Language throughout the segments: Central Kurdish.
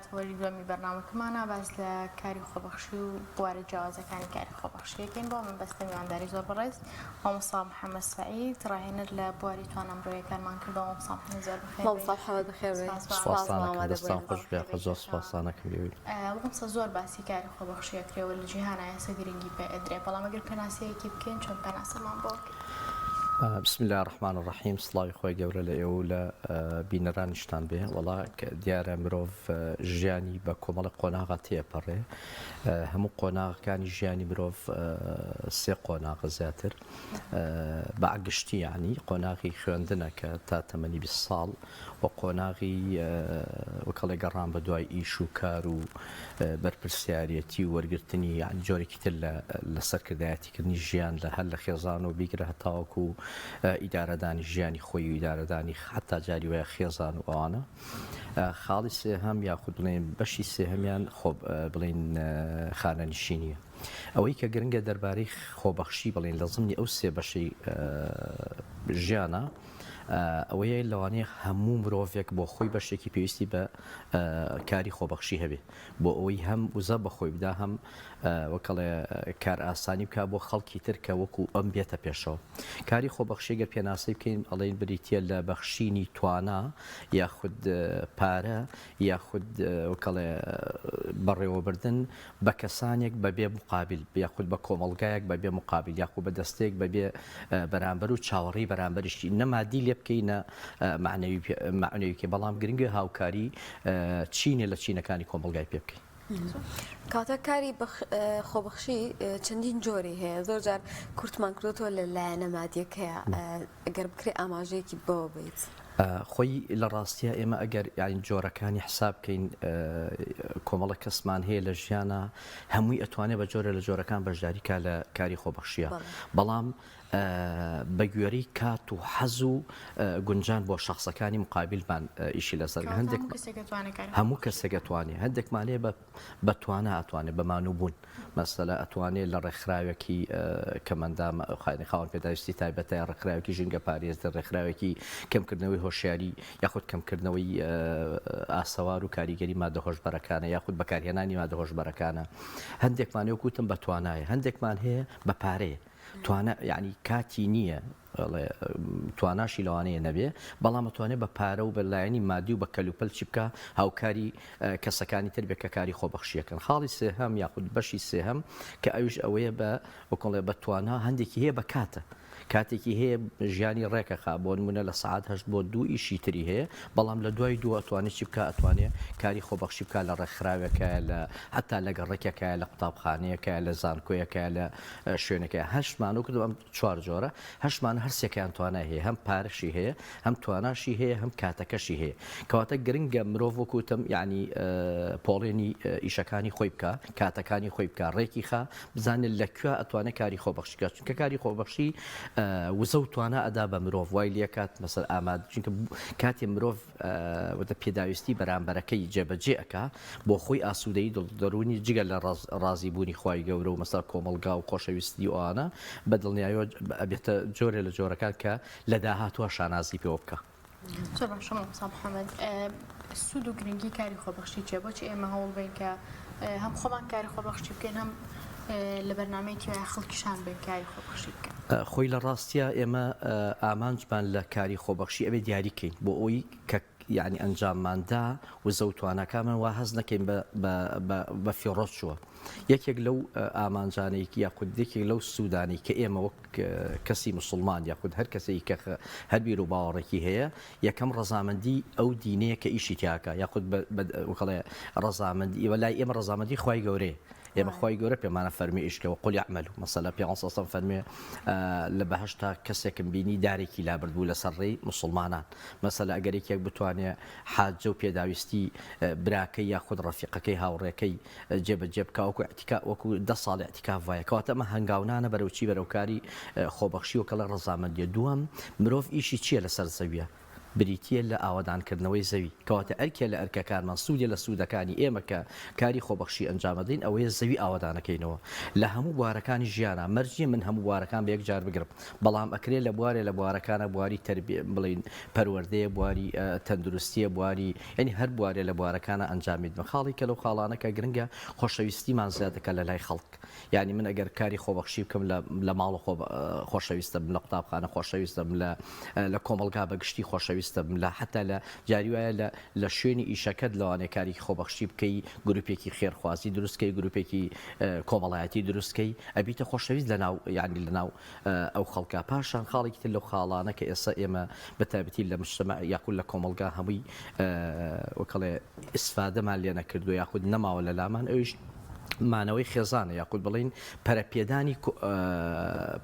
تەوەری دووەمی بەرنامەکەمانە باس لە کاری خۆبەخشی و بوارە جیاوازەکانی کاری خۆبەخشیەکەین بۆ من بەستە میوانداری زۆر بەڕێز مامۆستا محەممەد سعید ڕاهێنەر لە بواری توانا مرۆیەکانمان کردەوە مامۆستا محەممەد زۆر بەخێر مامۆستا محەممەد بەخێر بێی. سپاستانەکەم دەستان خۆش بێ زۆر سپاستانەکەم لێوی. مامۆستا زۆر باسی کاری خۆبەخشی ئەکرێ و لە جیهانا ئێستا گرنگی پێ ئەدرێ بەڵام ئەگەر پێناسەیەکی بکەین چۆن پێناسەمان بۆ ئەکەی؟ بسم اللە الرحمن الرحیم سڵاوی خوای گەورە لە ئێوە و لە بینەرانیشتان بێ وەڵا دیارە مرۆڤ ژیانی بە کۆمەڵی قۆناغا تێپەڕێ هەموو قۆناغەکانی ژیانی مرۆڤ سێ قۆناغە زیاتر بە گشتی یعنی قۆناغی خوێندنە کە تا تەمەنی 20 ساڵ و قۆناغی وەکەڵێ گەڕان بە دوای ئیش و کار و بەرپرسیارەتی و وەرگرتنی یعنی جۆرێکی تر لە سەرکردایەتیکردنی ژیان لە هەر لە خێزان و بیگرە هەتاوەکو ئیدارەدانی ژیانی خۆی و ئیدارەدانی حتا جاری وایە خێزان و ئەوانە خاڵی سێهەم یاخود بڵێن بەشی سێهەمیان خۆ بڵێن خانەنشینیە. ئەوەی کە گرنگە دەربارەی خۆبەخشی بڵێن لە زمنی ئەو سێ بەشەی ژیانە ئەوەیە لەوانەیە هەموو مرۆڤێک بۆ خۆی بەشێکی پێویستی بە کاری خۆبەخشی هەبێ بۆ ئەوەی هەم وزە بە خۆی بدا هەم وەکەڵێ کار ئاسانی بکە بۆ خەڵکی تر کە وەکو ئەم بێتە پێشەوە کاری خۆبەخشی گەر پێناسەی بکەین ئەڵێن بریتە لە بەخشینی توانا یاخود پارە یاخود وەکەڵێ بەڕێوەبردن بە کەسانێک بە بێ موقابیل یاخود بە کۆمەڵگایەک بە بێ موقابیل یاخود بە دەستەیەک بە بێ بەرامبەر و چاوەڕێی بەرامبەریشی نە مادی لێ بکەی نە مەعنەوی مەعنەوی بکەی بەڵام گرنگە هاوکاری چینێ لە چینەکانی کۆمەڵگای پێ بکەی. کەواتە کاری خۆبەخشی چەندین جۆری هەیە زۆر جار کورتمان کردوەوە لە لایەنە مادیەکەیە گەر بکرێ ئاماژەیەکی بەوە بیت. خۆی لە ڕاستیا ئێمە ئەگەر یانی جۆرەکانی حساب بکەین کۆمەڵە کەسمان هەیە لە ژیانە هەمووی ئەتوانێت بە جۆرە لە جۆرەکان بەشداری کا لە کاری خۆبەخشیە بەڵام بە گوێرەی کات و حەز و گونجان بۆ شخصەکانی مقابلمان ئیشی لەسەر هەندێک هەموو کەسێک ئەتوانێت هەندێکمان هەیە بە بە توانا ئەتوانێت بە مانووبوون مەسەلە ئەتوانێت لە ڕێکخراوێکی کەمەندام خانی خاوەن پێداویستی تایبەتە یا ڕێکخراوێکی ژینگە پارێز ڕێکخراوێکی کەمکردنەوەی هۆشیاری یاخود کەمکردنەوەی ئاسەوار و کاریگەری مادە هۆشبەرەکانە یاخود بەکارهێنانی مادە هۆشبەرەکانە هەندێکمان وەکوتم بە توانایە هەندێکمان هەیە بە پارەیە توانا یعنی کاتی نییە تواناشی لەوانەیە نەبێ بەڵام ئەتوانێ بە پارە و بە لایەنی مادی و بە کەلوپەل چی بکا هاوکاری کەسەکانی تر بێ کە کاری خۆبەخشیەکەن خاڵی سێهەم یاخود بەشی سێهەم کە ئەویش ئەوەیە بە وەکڵێ بە توانا هەندێکی هەیە بە کاتە کاتێکی هەیە ژیانی ڕێکەخا بۆ نمونە لە سعات هەشت بۆ دوو ئیشی تری هەیە بەڵام لە دوای دوو ئەتوانێت چی بکە ئەتوانێ کاری خۆبەخشی بکە لە ڕێکخراوێکە لە حتا لە گەڕەکێکە لە قوتابخانەیەکە لە زانکۆیەکە لە شوێنەکە هەشتمان و کردو ئەم چوار جۆرە هەشمان هەرسێکیان توانای هەیە هەم پارەشی هەیە هەم تواناشی هەیە هەم کاتەکەشی هەیە کەواتە گرنگە مرۆڤ وەکو وتم یعنی پۆڵێنی ئیشەکانی خۆی بکە کاتەکانی خۆی بکە ڕێکی خا بزانێت لە کوێ ئەتوانێت کاری خۆبەخشی بکات چونکە کاری خۆبەخشی وزە و توانا ئەدا بە مرۆڤ وای لێکات مەسەر ئاماد چونکە کاتێ مرۆڤ وتە پێداویستی بەرامبەرەکەی جێبەجێ ئەکا بۆ خۆی ئاسوودەیی دڵ دەروونی جگە لە ڕازی بوونی خوای گەورە و مەسا کۆمەڵگا و خۆشەویستی و ئەوانە بە دڵنیایەوە ئەبێتە جۆرێ لە جۆرەکان کە لە داهاتووە شانازی پێوە بکا. زۆر باشە مامۆستا محەمەد سوود و گرنگی کاری خۆبەخشی چیە بۆچی ئێمە هەوڵ بین کە هەم خۆمان کاری خۆبەخشی بکەین هەم لە بەرنامەیەکی وایە خەڵکیشان بێن کاری خۆبەخشی بکەن؟ خۆی لە ڕاستیا ئێمە ئامانجمان لە کاری خۆبەخشی ئەبێ دیاری کەین بۆ ئەوەی کە یانی ئەنجاممان دا وزە و تواناکانمان وا هەست نەکەین بە بە بە بە فیڕۆ چووە. یەکێک لەو ئامانجانەی یاخود یەکێک لەو سوودانەی کە ئێمە وەک کەسی موسڵمان یاخود هەر کەسێکی کە هەر بیر و باوەڕێکی هەیە یەکەم ڕەزامەندی ئەو دینەیە کە ئیشی تیاکە یاخود وەکەڵێ ڕەزامەندی ئێوە لای ئێمە ڕەزامەندی خوای گەورەیە ئێمە خوای گەورە پێمانە فەرمی ئیشکە وقل اعملوا مەسەلە پێغەمبەر صلی الله فەرمێ لە بەهەشتا کەسێکم بینی دارێکی لابرد بوو لەسەر ڕێی موسڵمانان مەسەلە ئەگەر یەکێک بتوانێ حاجە و پێداویستی براکەی یاخود ڕەفیقەکەی هاوڕێکەی جێبەجێ بکا وەکو ئیعتیکا وەکو دە ساڵ ئیعتیکاف وایە کەواتە ئەمە هەنگاونانە بەرەو چی بەرەو کاری خۆبەخشی و کەڵێ ڕەزامەندیە دووەم مرۆڤ ئیشی چییە لەسەر زەویە؟ بریتییە لە ئاوەدانکردنەوەی زەوی، کەواتە ئەرکێ لە ئەرکەکانمان، سوودێ لە سوودەکانی ئێمە کە کاری خۆبەخشی ئەنجامەدەین ئەوەیە زەوی ئاوەدانەکەینەوە لە هەموو بوارەکانی ژیانا، مەرج نییە من هەموو بوارەکان بە یەک جار بگرم، بەڵام ئەکرێ لە بوارێ لە بوارەکانا بواری تەربیە بڵێین پەروەردەیە، بواری تەندروستییە، بواری یانی هەر بوارێ لە بوارەکانا ئەنجامی بدەین. خاڵی کە لەو خاڵانە کە گرنگە خۆشەویستیمان زیاد دەکات لە لای خەڵک. یانی من ئەگەر کاری خۆبەخشی بکەم لە لە ماڵ خۆ خۆشەویستە بم لە قوتابخانە خۆشەویستە بم لە لە کۆمەڵگا بە گشتی خۆشەویستە بم لە حتا لە جاری وایە لە لە شوێنی ئیشەکەت لەوانەیە کارێکی خۆبەخشی بکەی گروپێکی خێرخوازی دروست کەی گروپێکی کۆمەڵایەتی دروست کەی ئەبیتە خۆشەویست لە ناو یانی لە ناو ئەو خەڵکە پاشان خاڵێکی تر لەو خاڵانە کە ئێستا ئێمە بە تایبەتی لە مجتمع یاخود لە کۆمەڵگا هەمووی وەکەڵێ ئیسفادەمان لێ نەکردووە یاخود نەماوە لە لامان ئەویش مانەوەی خێزانە یاخود بڵین پەرەپێدانی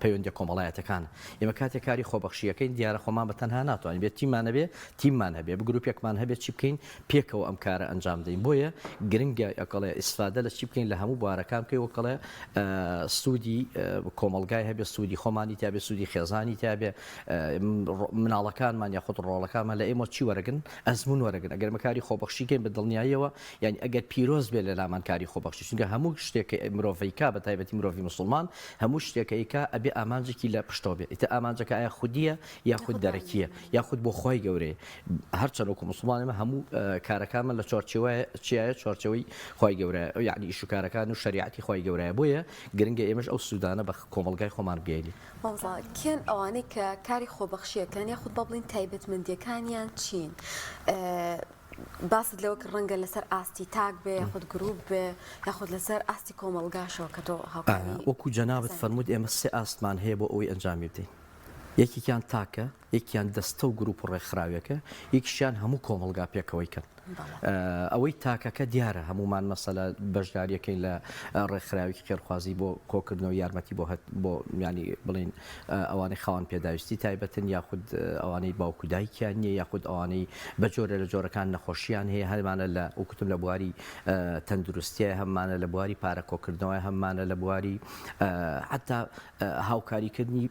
پەیوەندیە کۆمەڵایەتەکان ئێمە کاتێک کاری خۆبەخشیەکەین دیارە خۆمان بە تەنها ناتوانین بێت تیممان هەبێ تیممان هەبێ بگروپێکمان هەبێت چی بکەین پێکەوە ئەم کارە ئەنجام دەین بۆیە گرنگە ئەکەڵێ ئیسفادە لە چی بکەین لە هەموو بوارەکان بکەین وەکەڵێ سوودی کۆمەڵگای هەبێ سوودی خۆمانی تابێ سوودی خێزانی تابێ مناڵەکانمان یاخود ڕۆڵەکانمان لە ئێمە چی وەرەگن ئەزمون وەرەگن ئەگەر مەکاری خۆبەخشی کەین بە دڵنیاییەوە یعنی ئەگەر پیرۆز بێ لە لامان کاری خۆبەخشی چونکە هەموو شتێک مرۆڤیکا بە تایبەتی مرۆڤی مسلمان هەموو شتێکەکە ئەبێ ئامانجێکی لە پشتەوە بێ ئیتر ئامانجەکە ئایا خودیە یاخود دەرەکیە یاخود بۆ خوای گەورەیە هەرچەند وەکو موسڵمان ئێمە هەموو کارەکانمان لە چوارچێوە چیایە چوارچێوەی خوای گەورەیە یعنی ئیش و کارەکان و شەریعەتی خوای گەورەیە بۆیە گرنگە ئێمەش ئەو سوودانە بە کۆمەڵگای خۆمان بگەیەنین. مامۆستا کێن ئەوانەی کە کاری خۆبەخشیەکەن یاخود با بڵێین تایبەتمەندیەکانیان چین؟ باست لەوە کرد ڕەنگە لەسەر ئاستی تاک بێ یاخود گروپ بێ یاخود لەسەر ئاستی کۆمەڵگاشەوە کە تۆ هاوکاری وەکو جەنابت کەسانی فەرمووت ئێمە سێ ئاستمان هەیە بۆ ئەوەی ئەنجامی بدەین یەکێکیان تاکە یەکیان دەستە و گروپ و ڕێکخراوێکە، یەکیشیان هەموو کۆمەڵگا پێکەوەی کەن. ئەوەی تاکەکە دیارە هەموومان مەسەلە بەشداریەکەین لە ڕێکخراوێکی خێرخوازی بۆ کۆکردنەوەی یارمەتی بۆ هەت بۆ یانی بڵین ئەوانەی خاوەن پێداویستی تایبەتن یاخود ئەوانەی باوک و دایکیان نییە یاخود ئەوانەی بە جۆرە لە جۆرەکان نەخۆشیان هەیە هەمانە لە وەکوتم لە بواری تەندروستیە هەمانە لە بواری پارە کۆکردنەوە هەمانە لە بواری حتا هاوکاریکردنی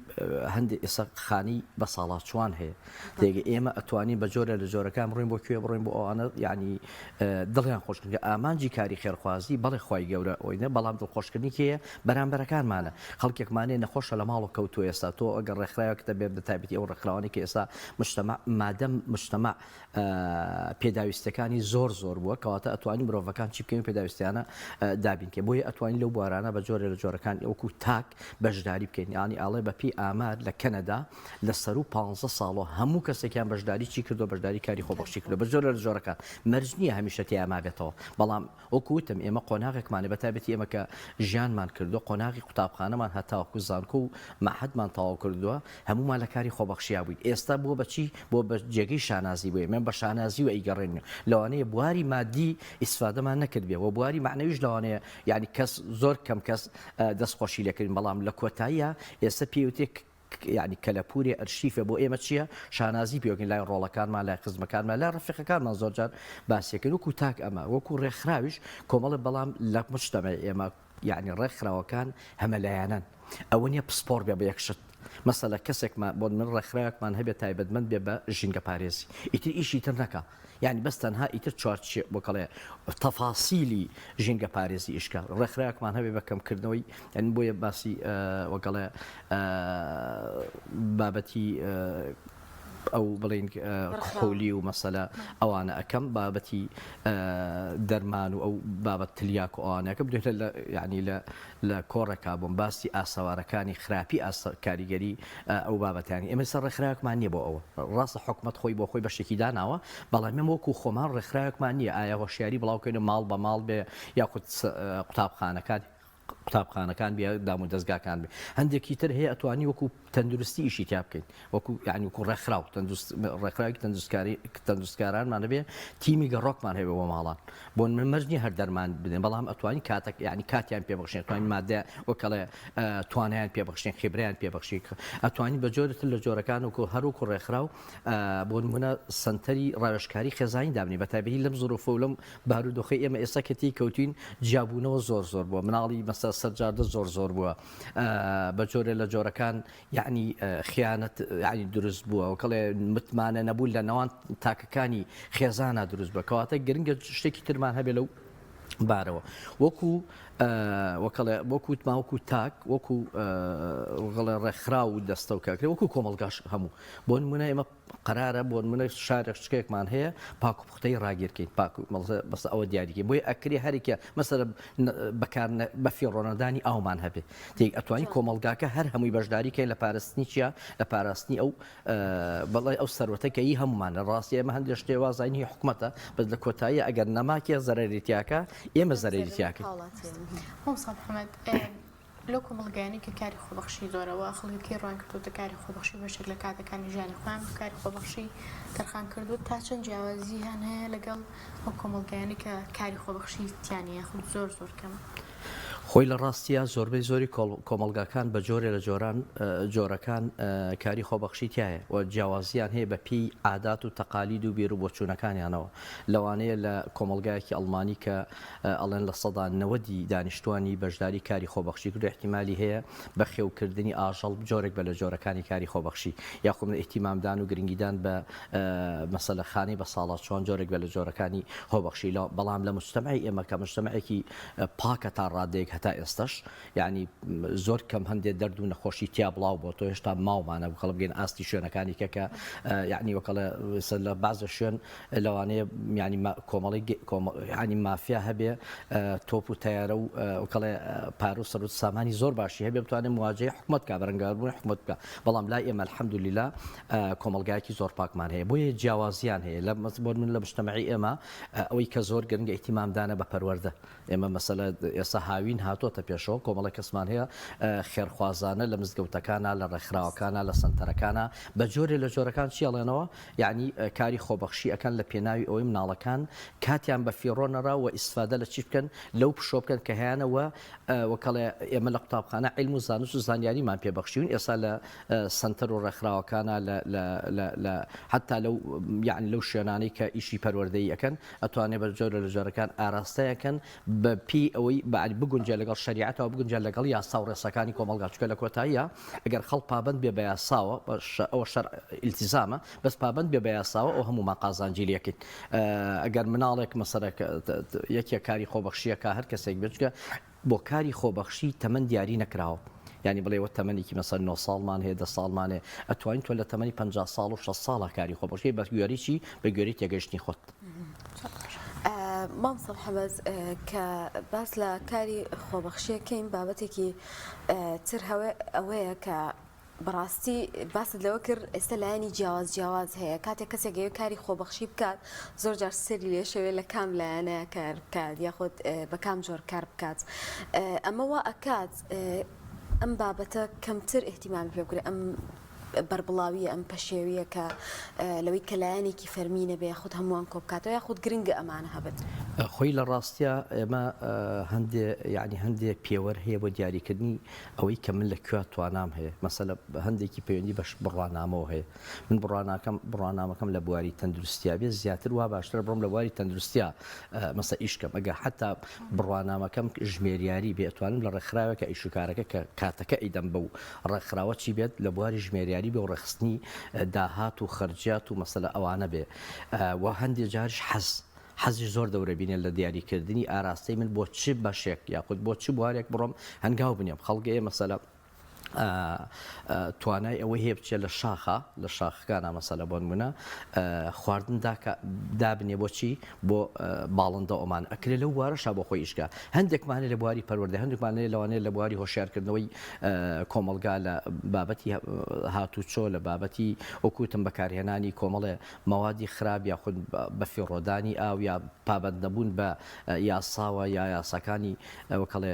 هەندێک ئێستا خانی بەساڵاچوان هەیە تێگە ئێمە ئەتوانین بە جۆرە لە جۆرەکان بڕۆین بۆ کوێ بڕۆین بۆ ئەوانە یعنی دڵیان خۆشکردن کە ئامانجی کاری خێرخوازی بەڵێ خوای گەورە ئۆینە بەڵام دڵخۆشکردنی کێیە بەرامبەرەکانمانە خەڵکێکمانەیە نەخۆشە لە ماڵەوە کەوتووە ئێستا تۆ ئەگەر ڕێکخراوێک دەبێت بە تایبەتی ئەو ڕێکخراوانەی کە ئێستا مجتمع مادەم مجتمع پێداویستیەکانی زۆر زۆر بووە کەواتە ئەتوانین مرۆڤەکان چی بکەین پێداویستیانە دابین کەین بۆیە ئەتوانین لەو بوارانە بە جۆرێ لە جۆرەکان وەکو تاک بەشداری بکەین یانی ئاڵێ بە پێی ئامار لە کەنەدا لە سەرو 15 ساڵەوە هەموو کەسێکیان بەشداری چی کردو بەشداری کاری خۆبەخشی کردو بە جۆرە لە جۆرەکان مەرج نییە هەمیشە تیا مابێتەوە بەڵام وەکو وتم ئێمە قۆناغێکمانە بە تایبەتی ئێمە کە ژیانمان کردووە قۆناغی قوتابخانەمان هەتاوەکو زانکۆ و مەعهەدمان تەواو کردووە هەموومان لە کاری خۆبەخشیا بووین ئێستا بووە بە چی بووە بە جێگەی شانازی بۆ ئێمە بە شانازیوە ئەیگەڕێنین لەوانەیە بواری مادی ئیسفادەمان نەکردبێ و بواری مەعنەویش لەوانەیە یعنی کەس زۆر کەم کەس دەست خۆشی لێکردین بەڵام لە کۆتاییە ئێستا پێوتێک یعنی کەلەپوورێ ئەرشیفە بۆ ئێمە چییە شانازی پێوەکەین لای ڕۆڵەکانمان لای خزمەکانمان لای ڕەفیقەکانمان زۆر جار باسیەکەین وەکو تاک ئەمە وەکو ڕێکخراویش کۆمەڵە بەڵام لە مجتەمەعی ئێمە یعنی ڕێکخراوەکان هەمەلایەنەن ئەوە نییە پسپۆڕ بێ بە یەک شت مەسەلە کەسێکمان بۆ من ڕێکخراوێکمان هەبێت تایبەتمەند بێ بە ژینگە پارێزی ئیتر ئیشی تر نەکا یانی بەس تەنها ئیتر چوارچێ بۆکەڵێ تەفاسیلی ژینگە پارێزی ئیشکا ڕێکخراوێکمان هەبێ بە کەمکردنەوەی یانی بۆیە باسی وەکەڵێ بابەتی ئەو بڵین کحولی و مەسەلە ئەوانە ئەەکەم بابەتی دەرمان و ئەو بابەت تلیاک و ئەوانەکە بدوێت لە یعنی لە لە کۆڕێکا بووم باسی ئاسەوارەکانی خراپی ئاست کاریگەری ئەو بابەتانی ئێمە سەر ڕێکخراوێکمان نییە بۆ ئەوە ڕاستە حکومەت خۆی بۆ خۆی بەشێکی داناوە بەڵام ئێمە وەکو خۆمان ڕێکخراوێکمان نییە ئایا هۆشیاری بڵاوکەین و ماڵ بە ماڵ بێ یاخود قوتابخانەکان قوتابخانەکان بێ دام و دەستگاکان بێ هەندێکی تر هەیە ئەتوانی وەکو تەندروستی ئیشی تیا بکەین وەکو یعنی وەکو ڕێکخراو تەندروست ڕێکخراوی تەندروستکاری تەندروستکارانمان هەبێ تیمی گەڕۆکمان هەبێ بۆ ماڵان بۆ من مەرج نییە هەر دەرمان بدەین بەڵام ئەتوانین کاتەک یعنی کاتیان پێ بەخشین ئەتوانین مادە وەکەڵێ توانایان پێ بەخشین خیبرەیان پێ بەخشین ئەتوانین بە جۆرتر لە جۆرەکان وەکو هەروکو ڕێکخراو بۆ نمونە سەنتەری ڕاوێژکاری خێزانی دابنی بە تایبەتی لەم زروفە و لەم بارودۆخەی ئێمە ئێستا کە تێی کەوتین جیابوونەوە زۆر زۆر بووە مناڵی مەسە. لەسەر جادە زۆر زۆر بووە بە جۆرێ لە جۆرەکان یەعنی خیانەت یەعنی دروست بووە وەکەڵێ متمانە نەبوون لە نەوان تاکەکانی خێزانە دروست بە کەواتە گرنگە شتێکی ترمان هەبێ لەو بارەوە وەکو وەکەڵێ وەکو وتمان وەکو تاک وەکو غڵێ ڕێکخراو و دەستە و کاکرێ وەکو کۆمەڵگاش هەموو بۆ نمونە ئێمە قەرارە بۆ نمونە شارێک شکێکمان هەیە پاک و پوختەی ڕاگیرکەین پاک و بەس ئەوە دیاریکەین بۆیە ئەکرێ هەرێکە مەسەرە بەکار بە فیڕۆنەدانی ئاومان هەبێ تێک ئەتوانی کۆمەڵگاکە هەر هەمووی بەشداری کەین لە پاراستنی چیا لە پاراستنی ئەو بەڵێ ئەو سەروەتە کە ئی هەموومانە لە ڕاستی ئێمە هەندێک شتێ وازانین هی حکومەتە بەس لە کۆتاییە ئەگەر نەما کێ زەرەری تیاکا ئێمە زەرەری تیاکەین. مامۆستا محمد لەو کۆمەڵگایانەی کە کاری خۆبەخشی زۆرە و خەڵکەکەی ڕوویان کردووەتە کاری خۆبەخشی بەشێک لە کاتەکانی ژیانی خۆیان بۆ کاری خۆبەخشی تەرخان کردووە تا چەند جیاوازییان هەیە لەگەڵ ئەو کۆمەڵگایانەی کە کاری خۆبەخشی تیا نییە یاخود زۆر زۆر کەمە؟ خۆی لە ڕاستیا زۆربەی زۆری کۆمەڵگاکان بە جۆرێ لە جۆران جۆرەکان کاری خۆبەخشی تیایە و جیاوازیان هەیە بە پێی عادات و تەقالید و بیر و بۆچوونەکانیانەوە لەوانەیە لە کۆمەڵگایەکی ئەڵمانی کە ئەڵێن 90% ی دانیشتوانی بەشداری کاری خۆبەخشی کردو ئیحتیمالی هەیە بەخێوکردنی ئاژەڵ جۆرێک بە لە جۆرەکانی کاری خۆبەخشی یاخود ئیهتیمامدان و گرنگیدان بە مەسەلە خانەی بەساڵاچووان جۆرێک بە لە جۆرەکانی خۆبەخشی لە بەڵام لە مجتەمعی ئێمە کە مجتەمعێکی پاکە تا ڕادەیەک هەتا ئێستەش یعنی زۆر کەم هەندێک دەرد و نەخۆشی تیا بڵاو بۆ تۆ هێشتا ماومانە بکەڵ بگەین ئاستی شوێنەکانی کە کە یعنی وەکەڵێ لە بازە شوێن لەوانەیە یعنی کۆمەڵی یعنی مافیا هەبێ تۆپ و تەیارە و وەکەڵێ پارە و سەروت سامانی زۆر باشی هەبێ بتوانێت مواجهەی حکومەت بکا بەرەنگاربوونی حکومەت بکا بەڵام لای ئێمە الحمدللە کۆمەڵگایەکی زۆر پاکمان هەیە بۆیە جیاوازیان هەیە لە بۆ من لە مجتەمەعی ئێمە ئەوەی کە زۆر گرنگە ئیهتیمامدانە بە پەروەردە ئێمە مەسەلە ئێستا هاوین هاتۆتە پێشەوە کۆمەڵە کەسمان هەیە خێرخوازانە لە مزگەوتەکانە لە ڕێکخراوەکانە لە سەنتەرەکانە بە جۆرێ لە جۆرەکان چی ئەڵێنەوە یعنی کاری خۆبەخشی ئەکەن لە پێناوی ئەوەی مناڵەکان کاتیان بە فیڕۆ نەڕا و ئیسفادە لە چی بکەن لەو پشۆ بکەن کە هەیانە وە وەکەڵێ ئێمە لە قوتابخانە عیلم و زانست و زانیاریمان پێ بەخشیون ئێستا لە سەنتەر و ڕێکخراوەکانە لە لە لە لە حتا لەو یعنی لەو شوێنانەی کە ئیشی پەروەردەیی ئەکەن ئەتوانێ بە جۆرە لە جۆرەکان ئاراستەیەکەن بە پێی ئەوەی بە بگونجێ لەگەڵ شەریعەتەوە بگونجێ لەگەڵ یاسا و ڕێساکانی کۆمەڵگا چونکە لە کۆتاییە ئەگەر خەڵک پابەند بێ بە یاساوە ئەوە شەرع ئیلتیزامە بەس پابەند بێ بە یاساوە ئەو هەموومان قازانجی لێکەین ئەگەر مناڵێک مەسەلە یەکێک کاری خۆبەخشیەکە هەر کەسێک بێت چونکە بۆ کاری خۆبەخشی تەمەن دیاری نەکراوە یانی بڵێ وە تەمەنێکی مەسەن 9 ساڵمان هەیە دە ساڵمان هەیە ئەتوانین تۆ لە تەمەنی 50 ساڵ و 60 ساڵە کاری خۆبەخشی بە گوێری چی بە گوێری تێگەیشتنی خۆت. مامۆستا محەمەد کە باس لە کاری خۆبەخشیەکەین بابەتێکی تر ئەوەیە کە بەڕاستی باست لەوە کرد ئێستا لایەنی جیاواز جیاواز هەیە کاتێک کەسێک ئەیەوێت کاری خۆبەخشی بکات زۆر جار سەری لێشەوێ لە کام لایەنە کار بکات یاخود بە کام جۆر کار بکات ئەمە وا ئەکات ئەم بابەتە کەمتر ئیهتیمامی پێ بکرێت ئەم بەربڵاویە ئەم پەشێویە کە لەوەی کە لایەنێکی فەرمی نەبێ یاخود هەمووان کۆبکاتەوە یاخود گرنگە ئەمانە هەبن. خۆی لە ڕاستیا ئێمە هەندێ یانی هەندێ پێوەر هەیە بۆ دیاریکردنی ئەوەی کە من لە کوێ توانام هەیە مەسەلە هەندێکی پەیوەندی بە بڕوانامەوە هەیە من بڕواناکەم بڕوانامەکەم لە بواری تەندروستیا بێ زیاتر وا باشترە بڕۆم لە بواری تەندروستیا مەسە ئیش کەم ئەگەر حتا بڕوانامەکەم ژمێریاری بێ ئەتوانم لە ڕێکخراوێکە ئیش و کارەکە کە کاتەکە ئەیدەم بەو ڕێکخراوە چی بێت لە بواری ژمێریاری بێ و ڕێکخستنی داهات و خەرجیات و مەسەلە ئەوانە بێ و هەندێ جاریش حەز حەزیش زۆر دەورە بینێت لە دیاریکردنی ئاراستەی من بۆ چ بەشێک یاخود بۆ چ بوارێک بڕۆم هەنگاو بنێم خەڵگەیە مەسەلە توانای ئەوەی هەیە بچێت لە شاخە لە شاخەکانە مەسەلە بۆ نمونە خواردن دابنێ بۆچی بۆ باڵندە ئۆمان ئەکرێ لەو بوارەشا بۆ خۆی ئیشکا هەندێکمان لە بواری پەروەردە هەندێکمان لە لەوانەیە لە بواری هۆشیارکردنەوەی کۆمەڵگا لە بابەتی هاتوچۆ لە بابەتی وەکوتم بەکارهێنانی کۆمەڵێ مەوادی خراپ یاخود بەفیڕۆدانی ئاو یا پابەند نەبوون بە یاساوە یا یاساکانی وەکەڵێ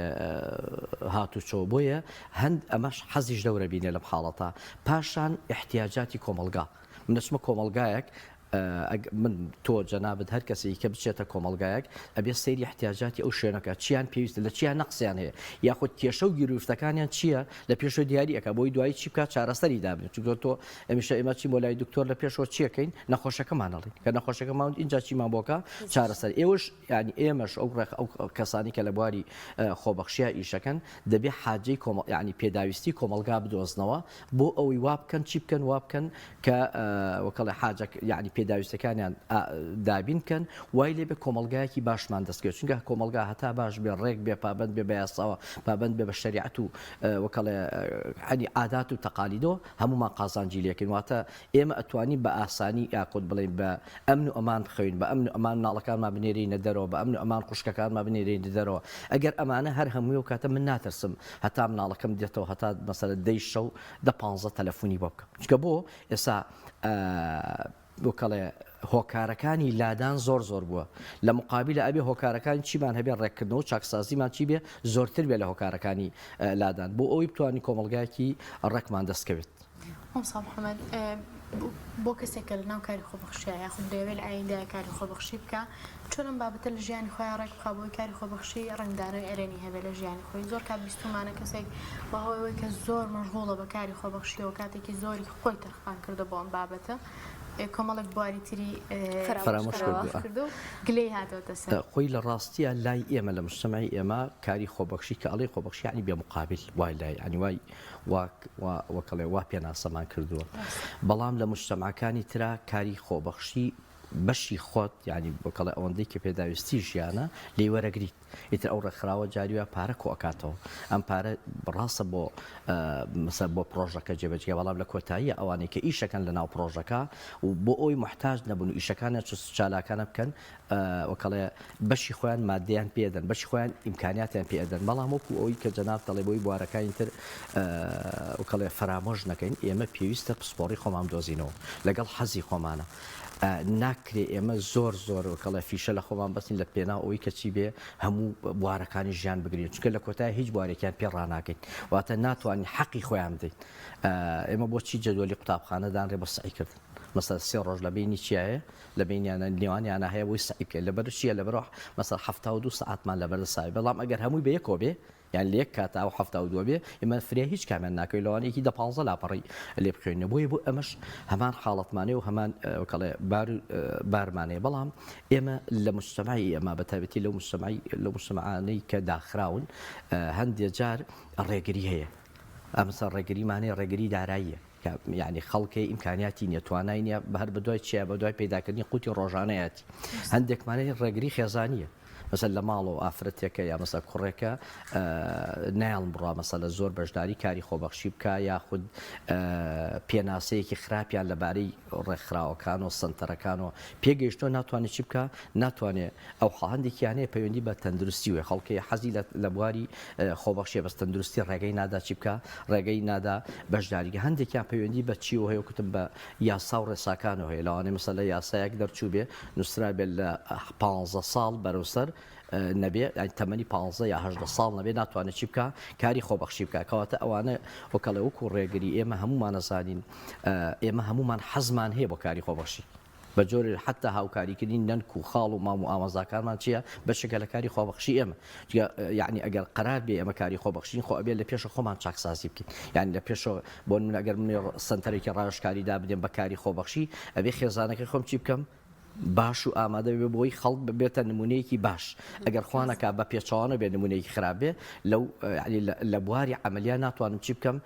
هاتوچۆ بۆیە هەند ئەمەش حەزیش دەورە بینێ لەم حاڵەتە پاشان ئیحتیاجاتی کۆمەڵگا من دەچمە کۆمەڵگایەک. من تۆ جەنابت هەر کەسێکی کە بچێتە کۆمەڵگایەک ئەبێ سەیری احتیاجاتی ئەو شوێنەکە چیان پێویستە لە چیان نەقسیان هەیە یاخود کێشە و گیروفتەکانیان چییە لە پێشەوە دیاری ئەکا بۆی دوایی چی بکات چارەسەری دابنێت چونکە تۆ ئەمیشە ئێمە چی بۆ لای دکتۆر لە پێشەوە چیەکەین نەخۆشەکەمان ئەڵین کە نەخۆشەکەمان اینجا چیمان بۆکە چارەسەر ئێوەش یعنی ئێمەش ئەو ڕێخ ئەو کەسانی کە لە بواری خۆبەخشیا ئیشەکەن دەبێ حاجەی کۆمەڵ یعنی پێداویستی کۆمەڵگا بدۆزنەوە بۆ ئەوەی وا بکەن چی بکەن وا بکەن کە وەکەڵێ حاجە یعنی پێداویستەکانیان دابین بکەن وای لێ بێ کۆمەڵگایەکی باشمان دەستکەوێت چونکە کۆمەڵگا هەتا باش بێ ڕێک بێ پابند بێ بە یاساوە پابند بێ بە شەریعەت و وەکەڵێ عنی عادات و تەقالیدەوە هەمومان قازانجی لێکەین واتە ئێمە ئەتوانین بە ئاسانی یاخود بڵێین بە ئەمن و ئەمان بخەوین بە ئەمن و ئەمان مناڵەکانمان بنێرینە دەرەوە بە ئەمن و ئەمان خوشکەکانمان بنێرینە دەرەوە ئەگەر ئەمانە هەر هەمووی و کاتە من ناترسم هەتا مناڵەکەم دێتەوە هەتا مەسەلە دەی شەو دە پانزە تەلەفۆنی بۆ بکەم چونکە بۆ ئێستا وەکەڵێ هۆکارەکانی لادان زۆر زۆر بووە لە مقابلە ئەبێ هۆکارەکانی چیمان هەبێ ڕێککردنەوە چاکسازیمان چی بێ زۆرتر بێ لە هۆکارەکانی لادان بۆ ئەوەی بتوانین کۆمەڵگایەکی ڕێکمان دەستکەوێت. مامۆستا محمد بۆ کەسێک کە لەناو کاری خۆبەخشیە یاخود دەیەوێت لە ئایندەیا کاری خۆبەخشی بکا چۆن ئەم بابەتە لە ژیانی خۆیا ڕێک بخا بۆی کاری خۆبەخشی ڕەنگدانەوەی ئەرێنی هەبێ لە ژیانی خۆی زۆر کات بیستومانە کەسێک بەهۆی ئەوەی کە زۆر مەشغوڵە بە کاری خۆبەخشیەوە کاتێکی زۆری خۆی تەرخان کردو بۆ ئەم بابەتە کۆمەڵێک بواری تری فەرامۆش کردو گلەی هاتۆتە سەر. خۆی لە ڕاستیا لای ئێمە لە مجتەمعی ئێمە کاری خۆبەخشی کە ئەڵێی خۆبەخشی یەعنی بێ مقابل وای لای یەعنی وای وا وا وەکەڵێ وا پێناسەمان کردووە بەڵام لە مجتەمعەکانی ترا کاری خۆبەخشی بەشی خۆت یانی وەکەڵێ ئەوەندەی کە پێداویستی ژیانە لێی وەرەگریت ئیتر ئەو ڕێکخراوە جاری وایە پارە کۆ ئەکاتەوە ئەم پارە ڕاستە بۆ مەسەر بۆ پرۆژەکە جێبەجێ بەڵام لە کۆتاییە ئەوانەی کە ئیشەکەن لە ناو پرۆژەکە و بۆ ئەوی محتاج نەبوون و ئیشەکانیان چ چالاکانە بکەن وەکەڵێ بەشی خۆیان مادەیان پێدەن بەشی خۆیان ئیمکانیاتیان پێدەن بەڵام وەکو ئەوی کە جەناب دەڵێ بۆی بوارەکانی تر وەکەڵێ فەرامۆش نەکەین ئێمە پێویستە پسپۆڕی خۆمان دۆزینەوە لەگەڵ حەزی خۆمانە ناکرێ ئێمە زۆر زۆر وەکەڵێ فیشە لە خۆمان بەستین لە پێناو ئەوەی کە چی بێ هەموو بوارەکانی ژیان بگرین چونکە لە کۆتای هیچ بوارێکیان پێ ڕاناکەین واتە ناتوانین حەقی خۆیان بدەین ئێمە بۆچی جەدوەلی قوتابخانە دانرێ بۆ سەعی کردن مەسەر سێ ڕۆژ لە بینی چیایە لە بینیانە نێوانیانە هەیە بۆی سەعی بکەین لەبەر چییە لەبەرەوە مەسەر 72 سەعاتمان لەبەر سای بەڵام ئەگەر هەمووی بە یەکەوە بێ یان لە یەک کاتا ئەو 72 بێ ئێمە فریا هیچ کامیان ناکەوین لەوانەیە یەکی دە پانزە لاپەڕەی لێ بخوێنینەوە بۆیە بۆ ئەمەش هەمان حاڵەتمانەیە و هەمان وەکەڵێ بار بارمانەیە بەڵام ئێمە لە مجتەمعی ئێمە بە تایبەتی لەو مجتەمعی لەو مجتەمعانەی کە داخراون هەندێ جار ڕێگری هەیە ئەمسا ڕێگریمانەیە ڕێگری داراییە کە یعنی خەڵکێ ئیمکانیاتی نییە توانای نییە بە هەر بەدوای چیە بە دوای پەیداکردنی قوتی ڕۆژانەیەتی هەندێکمانەیە ڕێگری خێزانیە مەسەل لە ماڵەوە ئافرەتێکە یا مەسە کوڕێکە نایەڵن بڕوا مەسەلە زۆر بەشداری کاری خۆبەخشی بکا یاخود پێناسەیەکی خراپیان لەبارەی ڕێکخراوەکان و سەنتەرەکان و پێگەیشتووە ناتوانێت چی بکا ناتوانێت ئەو هەندێکیان هەیە پەیوەندی بە تەندروستی وێ خەڵکی حەزی لە بواری خۆبەخشیە بەس تەندروستی ڕێگەی نادا چی بکا ڕێگەی نادا بەشداریگە هەندێکیان پەیوەندی بە چیەوە هەیە کوتم بە یاسا و ڕێساکانەوە هەیە لەوانەیە مەسەلە یاسایەک دەرچووبێ نووسرابێت لە پانزە ساڵ بەرەو سەر نەبێ یانی تەمەنی پانزە یا 18 ساڵ نەبێ ناتوانێت چی بکا کاری خۆبەخشی بکا کەواتە ئەوانە وەکەڵێ وەکو ڕێگری ئێمە هەموومان ئەزانین ئێمە هەموومان حەزمان هەیە بۆ کاری خۆبەخشی بە جۆرێ حتا هاوکاریکردنی نەنک و خاڵ و مام و ئامۆزاکانمان چییە بەشێکە لە کاری خۆبەخشی ئێمە یعنی ئەگەر قەرار بێ ئێمە کاری خۆبەخشین خۆ ئەبێ لە پێشە خۆمان چاکسازی بکەین یعنی لە پێشەوە بۆ نمونە ئەگەر من سەنتەرێکی ڕاوێژکاری دابنێم بە کاری خۆبەخشی ئەبێ خێزانەکەی خۆم چی بکەم باش و ئامادە بێ بۆی خەڵک ببێتە نمونەیەکی باش ئەگەر خوانەکە بە پێچەوانە بێ نمونەیەکی خراپ بێ لەو لە بواری عملیان ناتوانم چی بکەم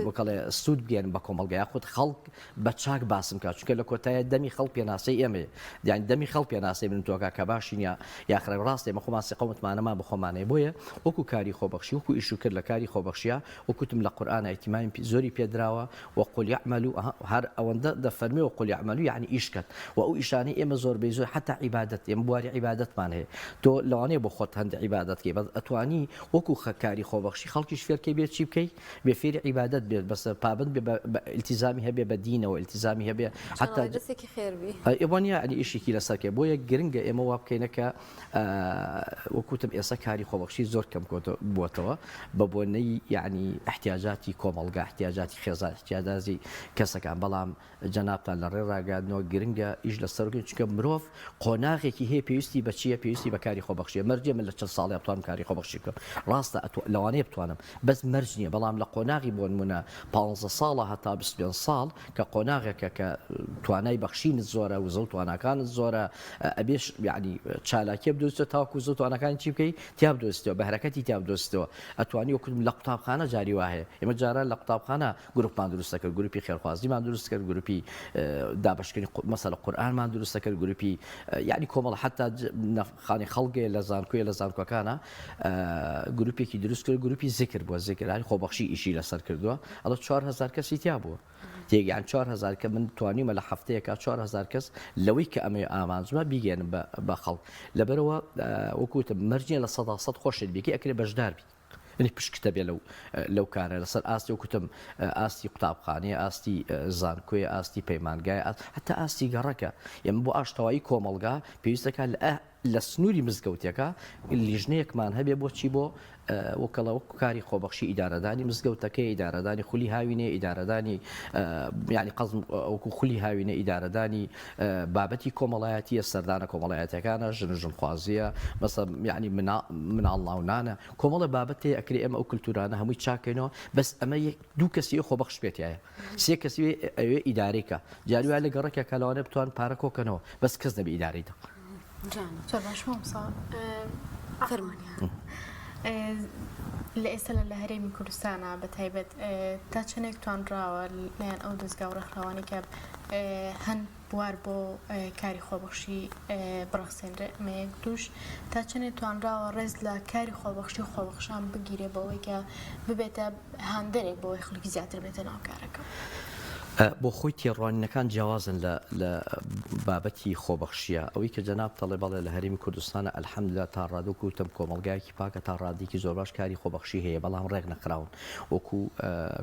وەکەڵێ سوود بگەێنم بە کۆمەڵگە یاخود خەڵک بە چاک باسم کا چونکە لە کۆتایە دەمی خەڵک پێناسەی ئێمەیە یانی دەمی خەڵک پێناسەی من تۆکا کە باشین یا یاخرا ڕاست ئێمە خۆمان سیقە و متمانەمان بە خۆمان هەیە بۆیە وەکو کاری خۆبەخشی وەکو ئیش و کرد لە کاری خۆبەخشیا وەکوتم لە قورئانا ئیهتیمامی زۆری پێدراوە وقل اعملوا هەر ئەوەندە دەفەرمێ وقل اعملوا یعنی ئیش کەن و ئەو ئیشانەی. شتانەی ئێمە زۆربەی زۆر حەتا عیبادەت ئێمە بواری عیبادەتمان هەیە تۆ لەوانەیە بۆ خۆت هەندێ عیبادەت کەی بەس ئەتوانی وەکو خە کاری خۆبەخشی خەڵکیش فێر کەی بێ چی بکەی بێ فێری عیبادەت بێت بەس پابەند بێ بە ئیلتیزامی هەبێ بە دینەوە ئیلتیزامی هەبێ حەتا دەستێکی خێر بی ئێ وانیە یانی ئیشێکی لەسەر کەی بۆیە گرنگە ئێمە وا بکەینە کە وەک وتم ئێستا کاری خۆبەخشی زۆر کەم بووەتەوە بە بۆنەی یعنی احتیاجاتی کۆمەڵگا احتیاجاتی خێزان احتیاجاتی کەسەکان بەڵام جەنابتان لە ڕێ ڕاگەیاندنەوە گرنگە ئیش لەسەر بکەین چونکە مرۆڤ قۆناغێکی هەیە پێویستی بە چییە پێویستی بە کاری خۆبەخشیە مەرج نییە من لە چەند ساڵێ بتوانم کاری خۆبەخشی بکەم ڕاستە لەوانەیە بتوانم بەس مەرج نییە بەڵام لە قۆناغی بۆ نمونە 15 ساڵە هەتا 25 ساڵ کە قۆناغێکە کە توانای بەخشینت زۆرە وزە و تواناکانت زۆرە ئەبێش یعنی چالاکیە بدۆزیتەوە تاوەکو وزە و تواناکانی چی بکەی تیا بدۆزیتەوە بەهرەکەتی تیا بدۆزیتەوە ئەتوانی وەکو لە قوتابخانە جاری وا هەیە ئێمە جاران لە قوتابخانە گروپمان دروست دەکرد گروپی خێرخوازیمان دروست کرد گروپی دابەشکردنی مەسەلە قورئانمان دروست دەکرد گروپی یعنی کۆمەڵ حتا خانی خەڵگێ لە زانکۆیە لە زانکۆکانە گروپێکی دروست کرد گروپی زیکر بووە زیکر هەر خۆبەخشی ئیشی لەسەر کردووە ئەڵە 4000 کەسی تیا بووە تێگەیان 4000 کە من توانیمە لە هەفتەیەکە 4000 کەس لەوەی کە ئەمەی ئامانجمە بیگەێنم بە خەڵک لەبەرەوە وەکوتم مەرجیە لە سەدا سەد خۆشت بێکی ئەکرێ بەشدار بی یەعنی پشکتە بێ لەو لەو کارە لەسەر ئاستی وەک وتم ئاستی قوتابخانەیە ئاستی زانکۆیە ئاستی پەیمانگایە هەتا ئاستی گەڕەکە ئێمە بۆ ئاشتەوایی کۆمەڵگا پێویستەکە لە لە سنووری مزگەوتەکە لیژنەیەکمان هەبێ بۆ چی بۆ وەکەڵە وەکو کاری خۆبەخشی ئیدارەدانی مزگەوتەکەی ئیدارەدانی خولی هاوینێ ئیدارەدانی یعنی قەزم وەکو خولی هاوینە ئیدارەدانی بابەتی کۆمەڵایەتیە سەردانە کۆمەڵایەتەکانە ژن و ژنخوازیە مەسە یعنی مناڵ ناونانە کۆمەڵە بابەت هەیە ئەکرێ ئێمە ئەو کلتورانە هەمووی چاکەینەوە بەس ئەمە یەک دوو کەسی خۆبەخش بێتایە سێ کەسی ئەوێ ئیدارەی کە جاری وایە لە گەڕەکێکا لەوانەیە بتوان پارە کۆکەنەوە بەس کەس نەبێ ئیدارەی دا. زۆر باش مامۆستا فەرموون. لە ئێستا لە هەرێمی کوردستانە بە تایبەت تا چەندێک توانراوە لایەن ئەو دەزگا و ڕێکخراوانەی کە هەن بوار بۆ کاری خۆبەخشی بڕەخسێنرێ، ئەمە یەک، دووش تا چەندێ توانراوە ڕێز لە کاری خۆبەخشی و خۆبەخشان بگیرێ بەوەی کە ببێتە هاندەرێک بۆ ئەوەی خەڵکی زیاتر بێتە ناو کارەکە؟ بۆ خۆی تێڕوانینەکان جیاوازن لە لە بابەتی خۆبەخشیە ئەوەی کە جەنابت ئەڵێ بەڵێ لە هەرێمی کوردستانە الحمدللە تا ڕادە وەکو وتم کۆمەڵگایەکی پاکە تا ڕادەیەکی زۆر باش کاری خۆبەخشی هەیە بەڵام ڕێک نەخراون وەکو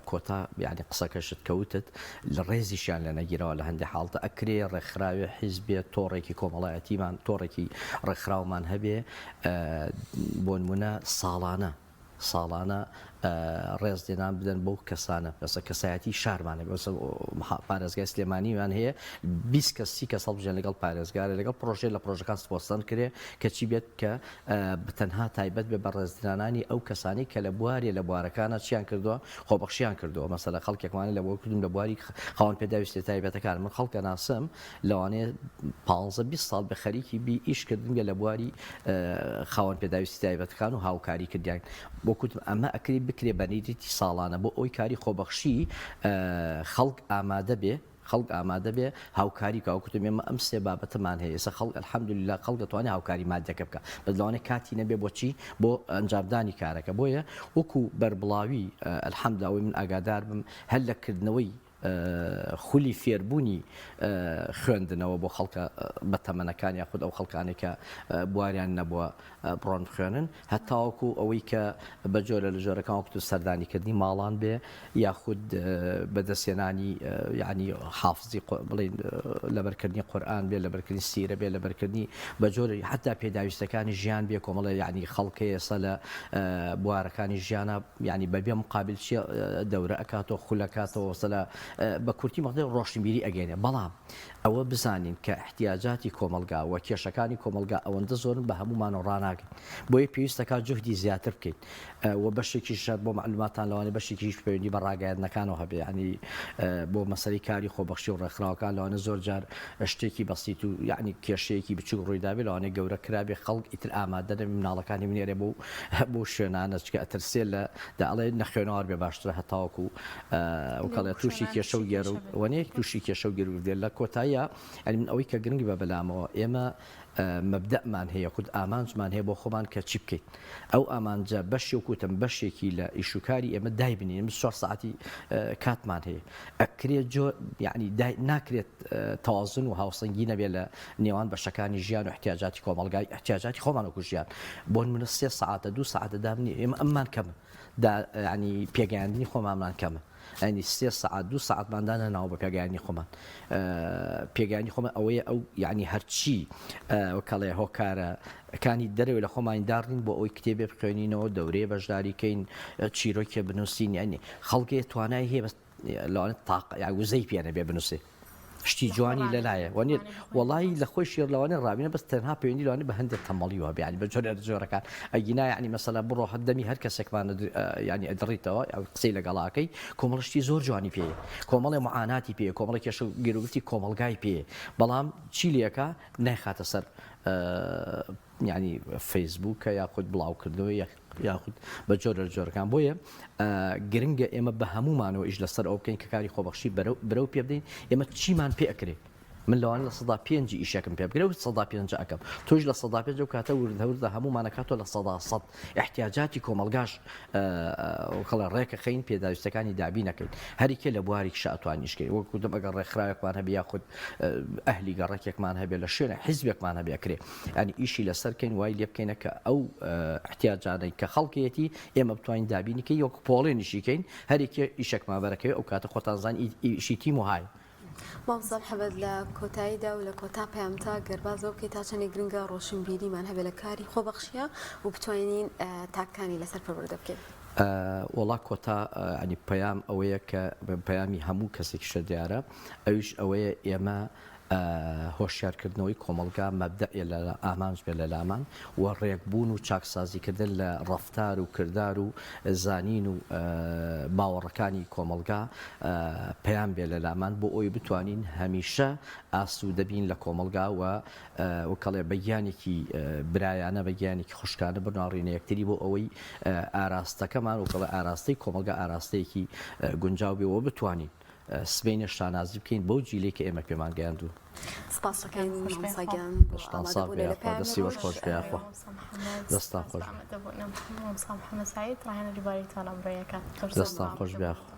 کۆتا یانی قسەکەشت کە وتت لە ڕێزیشیان لێ نەگیراوە لە هەندێ حاڵتە ئەکرێ ڕێکخراوێ حیزبێ تۆڕێکی کۆمەڵایەتیمان تۆڕێکی ڕێکخراومان هەبێ بۆنمونە ساڵانە ساڵانە ڕێز لێنان بدەن بەو کەسانە بەسە کەسایەتی شارمان هەبێ بەسە پارێزگای سلێمانیمان هەیە 20 کەس سی کەس هەڵبژێن لەگەڵ پارێزگارە لەگەڵ پرۆژەی لە پرۆژەکان سپۆستان کرێ کەچی بێت کە تەنها تایبەت بێ بە ڕێزدرانانی ئەو کەسانەی کە لە بوارێ لە بوارەکانا چیان کردووە خۆبەخشیان کردووە مەسەلە خەڵکێکمانە لە بۆ کردوون لە بواری خاوەن پێداویستیە تایبەتەکان من خەڵک ئەناسم لەوانەیە پانزە 20 ساڵ بێ خەریکی بی ئیش کردن بێ لە بواری خاوەن پێداویستی تایبەتەکان و هاوکاری کردیان بۆ کوتم ئەمە ئەکری بکرێ بە نەریتی ساڵانە بۆ ئەوی کاری خۆبەخشی خەڵک ئامادە بێ خەڵک ئامادە بێ هاوکاری بکا وەک وتم ئێمە ئەم سێ بابەتەمان هەیە ئێستا خەڵک الحمدللە خەڵک دەتوانێ هاوکاری مادیەکە بکا بەس لەوانەیە کاتی نەبێ بۆچی بۆ ئەنجامدانی کارەکە بۆیە وەکو بەربڵاوی الحمدللە ئەوەی من ئاگادار بم هەر لە کردنەوەی خولی فێربوونی خوێندنەوە بۆ خەڵکە بەتەمەنەکان یاخود ئەو خەڵکانەی کە بواریان نەبووە بڕۆن بخوێنن هەتاوەکو ئەوەی کە بە جۆرە لە جۆرەکان وەکو سەردانیکردنی ماڵان بێ یاخود بەدەستهێنانی یعنی حافزی بڵێین لەبەرکردنی قورئان بێ لەبەرکردنی سیرە بێ لەبەرکردنی بە جۆرە حتا پێداویستەکانی ژیان بێ کۆمەڵێ یعنی خەڵکەیە ئێستا لە بوارەکانی ژیانە یعنی بەبێ مقابل چیە دەورە ئەکاتەوە خولەکاتەوە سەلا بە کورتی مەڵێ ڕۆشنبیری ئەگەێنێ بەڵام ئەوە بزانین کە ئیحتیاجاتی کۆمەڵگا و کێشەکانی کۆمەڵگا ئەوەندە زۆرن بە هەموومانەوە ڕاناگەین بۆیە پێویست دەکات جوهدی زیاتر بکەین و بەشێکیش هەر بۆ مەعلوماتان لەوانەیە بەشێکیش پەیوەندی بە ڕاگەیاندنەکانەوە هەبێ یانی بۆ مەسەلەی کاری خۆبەخشی و ڕێکخراوەکان لەوانەیە زۆر جار شتێکی بەسیت و یانی کێشەیەکی بچووک ڕوویدابێ لەوانەیە گەورە کرابێ خەڵک ئیتر ئامادە نەبێ مناڵەکانی بنێرێ بۆ بۆ شوێنانە چونکە ئەترسێ لە دا ئەڵێ نەخوێنەوار بێ باشترە هەتاوەکو وکەڵێ تووشی کێشە و گێرە وەنیە تووشی کێشە و گیروگرفت دێت لە کۆتاییا. ڕاستیە یانی من ئەوەی کە گرنگ بە بەلامەوە ئێمە مەبدەئمان هەیە خود ئامانجمان هەیە بۆ خۆمان کە چی بکەین ئەو ئامانجە بەشی وەکو وتم بەشێکی لە ئیش و کاری ئێمە دایبنین 24 ساعتی کاتمان هەیە ئەکرێت جۆ یعنی ناکرێت تەوازن و هاوسەنگی نەبێت لە نێوان بەشەکانی ژیان و احتیاجاتی کۆمەڵگای احتیاجاتی خۆمان وەکو ژیان بۆ نمونە سێ سەعاتە دوو سەعاتە دابنی ئێمە ئەممان کەمە دا یعنی پێگەیاندنی خۆمانمان کەمە یانی سێ سەعات دوو سەعاتمان دانەناوە بە پێگەیاندنی خۆمان پێگەیاندنی خۆمان ئەوەیە ئەو یعنی هەرچی وەکەڵێ هۆکارە کانی دەرەوە لە خۆمانی داڕین بۆ ئەوی کتێبێ بخوێنینەوە دەورەیە بەشداریکەین چیرۆکێ بنووسین یعنی خەڵکێ توانای هەیە بەس لەوانە تاق یا وزەی پێ نەبێ بنووسێ شتی جوانی لەلایە وانیت وەڵی لە خۆی شێر لەوانێ ڕابینە بەس تەنها پەیوەندی لەوانێ بە هەندێک تەمەڵی وە بیانی بە جۆرە جۆرەکان ئەگینا یعنی مەسەلا بڕۆ هەردەمی هەر کەسێکمان ینی ئەدڕیتەوە ئەو قسەی لەگەڵاکەی کۆمەڵ شتی زۆر جوانی پێ کۆمەڵێ معاناتی پێ کۆمەڵی کێشە و گیروگرفتی کۆمەڵگای پێ بەڵام چی لەکە نایخاتە سەر یانی فەیسبووکە یاخود بڵاوکردنەوە یاخود بە جۆرە لە جۆرەکان بۆیە گرنگە ئێمە بە هەمومانەوە ئیش لەسەر ئەو بکەین کە کاری خۆبەخشی برەو پێ بدەین ئێمە چیمان پێ ئەکرێ من لەوان 5% ئیشەکەم پێ بگرێ و 5% ئەەکەم تۆش 5% ئەو کاتە وردە وردە هەمومانەکاتەوە 100% احتیاجاتی کۆمەلگاش کەڵێ ڕێکەخەین پێداویستەکانی دابی نەکەین هەریکێ لە بوارێکیشا ئەتوانین ئیش کەین وەک وتم ئەگەر ڕێکخراوێکمان هەبێ یاخود ئەهلی گەڕەکێکمان هەبێ لە شوێنە حیزبێکمان هەبێ ئەکرێ یانی ئیشی لەسەر کەین وای لێ بکەینە کە ئەو احتیاجانەی کە خەڵکێتی ئێمە بتوانین دابینی کەین وەک پۆڵێنیشی کەین هەریکێ ئیشێکمان بەرەکەوێ ئەو کاتە خۆتان زان ئیشی تیم و های. مامۆستا محەمەد لە کۆتاییدا و لە کۆتا پەیامتا گەر باس لەوە بکەیت تا چەندێک گرنگە ڕۆشنبیریمان هەبێت لە کاری خۆبەخشیە و بتوانین تاکەکانی لەسەر پەروەردە بکەین؟ وەڵا کۆتا ینی پەیام ئەوەیە کە پەیامی هەموو کەسێکیشە دیارە ئەویش ئەوەیە ئێمە هۆشیارکردنەوەی کۆمەڵگا مەبدەئێ لە ئامانج بێ لە لامان و ڕێکبوون و چاکسازیکردن لە ڕەفتار و کردار و زانین و باوەڕەکانی کۆمەڵگا پەیام بێ لە لامان بۆ ئەوی بتوانین هەمیشە ئاسوودە بین لە کۆمەڵگا و وکەڵێ بە گیانێکی برایانە بە گیانێکی خوشکانە بناڕینە یەکتری بۆ ئەوەی ئاراستەکەمان وکەڵێ ئاراستەی کۆمەڵگا ئاراستەیەکی گونجاو بێ و بتوانین سبەینێ شانازی بکەین بەو جیلەی کە ئێمە پێمان گەیاندوون. سپاس دەکەین مامۆستا گیان بۆ دەستتان ساغ ئامادەبوونە بێ لە یاخوا پەیامی دەستی وەش ڕۆژ. خۆش بێ یاخوا مامۆستا محەممەد دەستتان سپاس خۆش بۆ بێ. ئامادەبوونم مامۆستا محەممەد سەعید ڕاهێنەری بواری توانا مرۆیەکان زۆر سپاس بۆ دەستتان خۆش بێ ئامادەبوونتان. یاخوا.